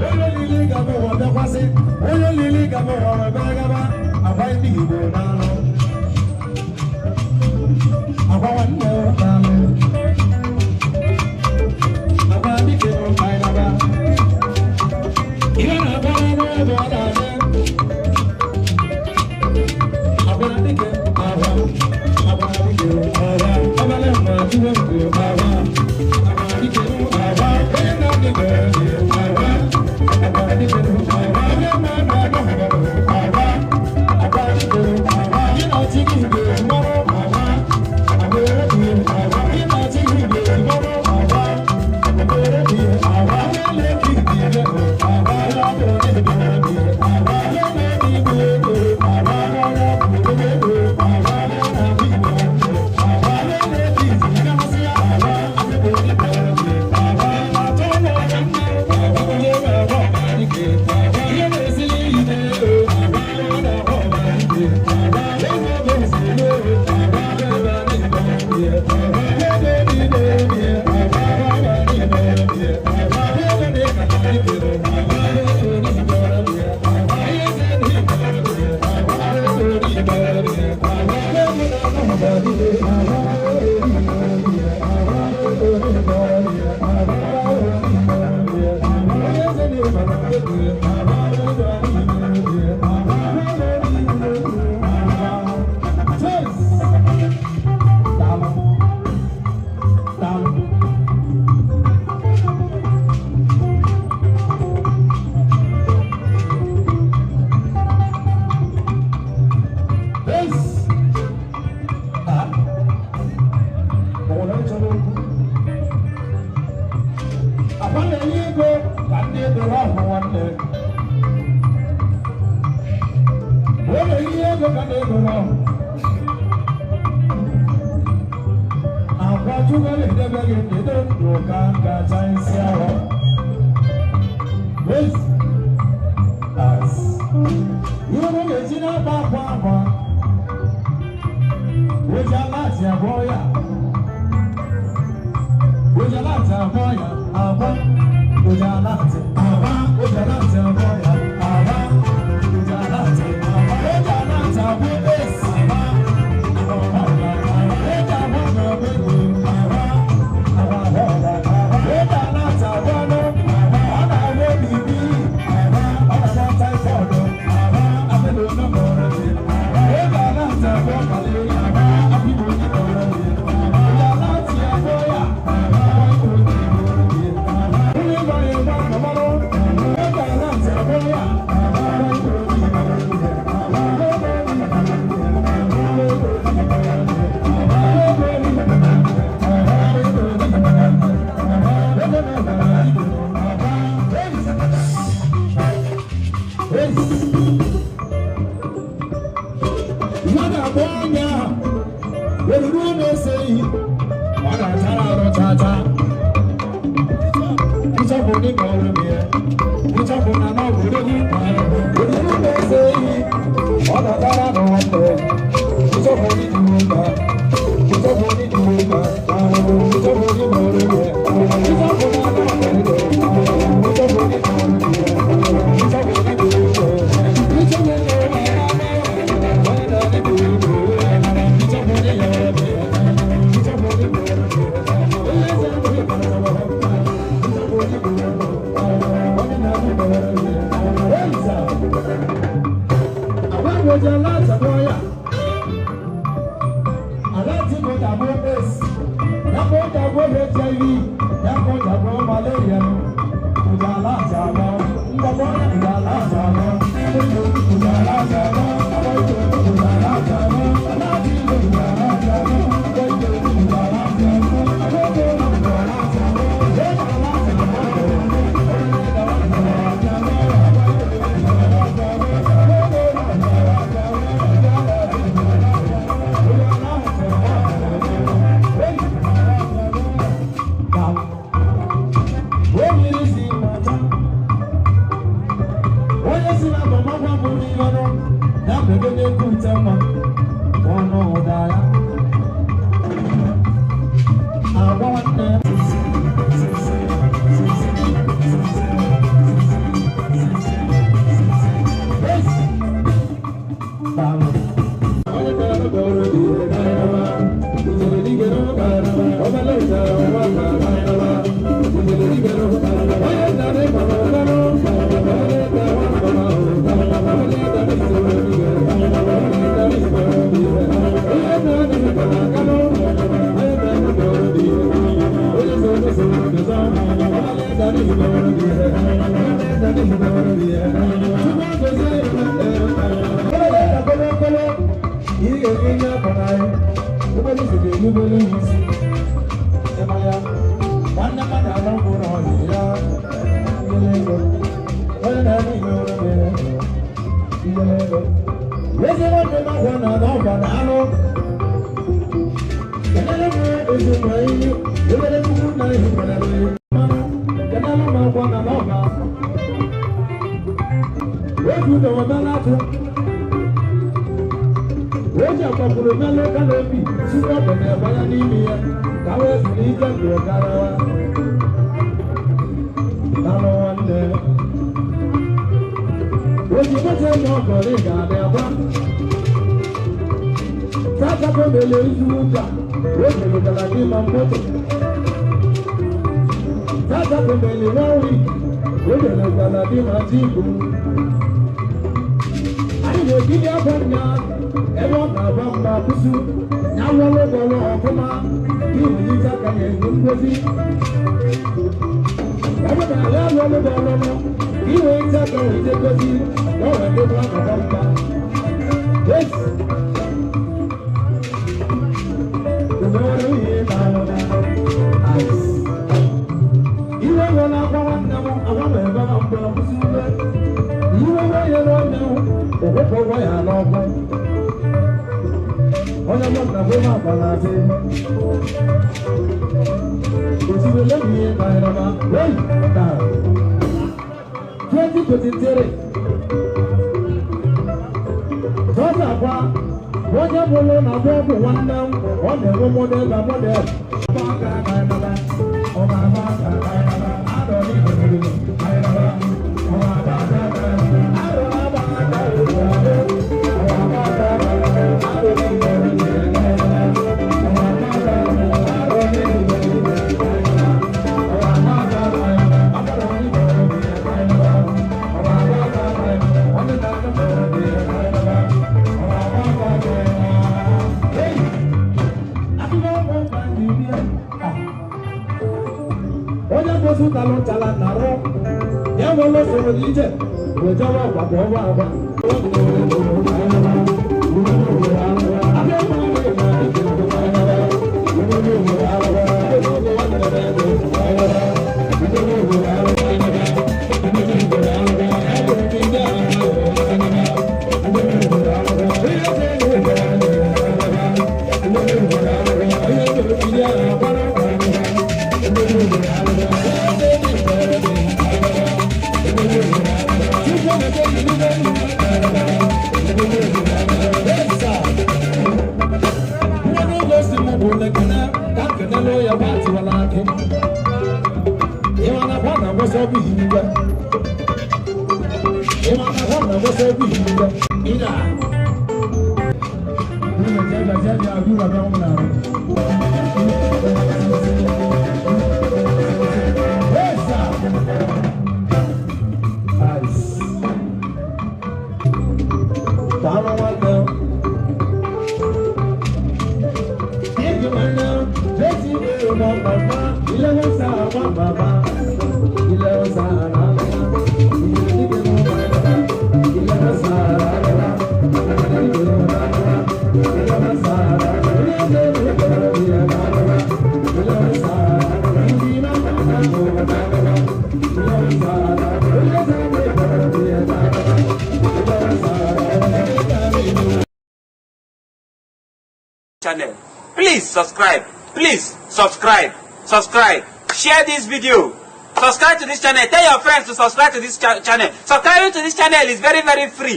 Onye olili gaba ụwa bịakwasị, onye olili gaba ụwa wee bịa gaba, akwa ndị Igbo n'alụ. Akwa nwanne n'alụ. Akwa dike n'ụka. Ihe na-abịa n'ebe ọ na-abịa. Akwa dike agwa, akwa dike agwa, ọbala mma tuwo nko agwa, akwa dike agwa, onye na-adị agwa, akwa dike agwa, onye na-adị agwa, akwa dike agwa, gị na chi gị ga-emọrọ agwa, agwa ere agwa, gị na chi gị ga-emọrọ agwa, agwa ere agwa, onye na-ebi gị agwa, ya bụ onye na-ebi agwa, onye na-ebi ego agwa, onye na-ebi agwa, onye na-ebi agwa, onye na-ebi agwa, ihe na-esili ime agwa, Yes. Ah. Ọ chọrọ okwu. Akwa na-enye ego ka ndị edoro ahụ nwanne. Ọ na-enye ego ka ndị edoro ahụ. Akwa Chukwu na-edebe gị edo ndụ ka ngacha isi ahụ. Yes. As. Ihe ọ ga-eji na-akpa akwa akwa. Oji aláàtì àbọ̀ ya. Oji aláàtì àbọ̀ ya àbọ̀. Oji aláàtì àbá. Oji aláàtì àbọ̀ ya àbá. Oji aláàtì àbá. Oji aláàtì àbọ̀ èsì àbá. Oji àbọ̀ nà ọ̀bẹ àbá. Àbá àbọ̀ àbá. Oji aláàtì àbọ̀ nù. Ọ na-agwọ bìbí. Àbá. Ọ na-agwọ typhoid. Àbá. Abẹ́lẹ̀ onímọ̀ rẹ̀. Oji aláàtì àbọ̀ malaria. Àbá. Ihe na-agba anya oruru na-ese iyi, ọ na-achara arụ chacha. Ịchọpụ dịka ọrụ m ya, ịchọpụ na na obodo gị oruru na-ese iyi, ọ na-achara arụ nwanne. Ịchọpụ dịka ụka, ịchọpụ dịka ụka, ịchọpụ dịka ọrụ m ya, ịchọpụ na na obodo, ịchọpụ dịka ọrụ m ya, ịchọpụ dịka ụka, ịchọpụ HIV, malaria, onye si na agbamagwa bụrụ ihe ya bebe n'ekwu nte mma ọnụ ụda ya agwa nwanne ya. Channel. Please subscribe. Please subscribe. Subscribe. Share this video. Subscribe to this channel. Tell your friends to subscribe to this channel. Subscribing to this channel is very, very free.